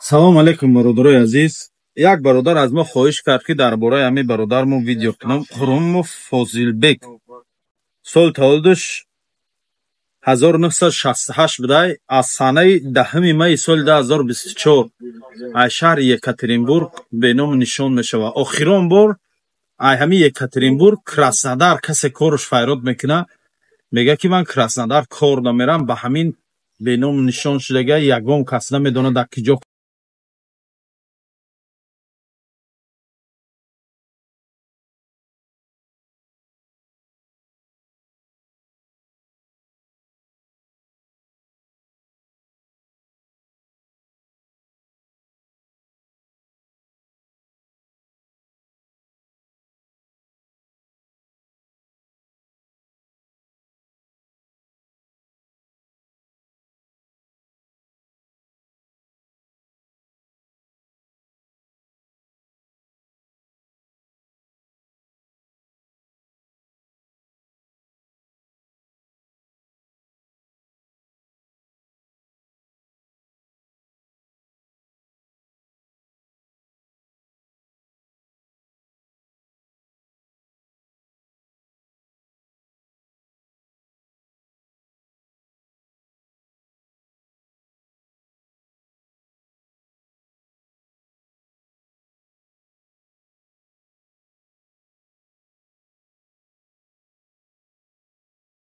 Салому алейкум, бародарои азиз. Як бародар аз мо хоҳиш кард, ки дар бораи ҳамин бародармон видео кунам. Хурумов Фозилбек, соли таваллудаш 1968 будай. Аз санаи 10 майи соли 2024 аз шаҳри Екатеринбург беному нишон мешавад. Охирон бор ай ҳамин Екатеринбург Краснодар касе корш файрод мекунад, мегӯяд, ки ман Краснодар кор намерам. Ба ҳамин беному нишон шудага, ягон кас намедонад, дар киҷо.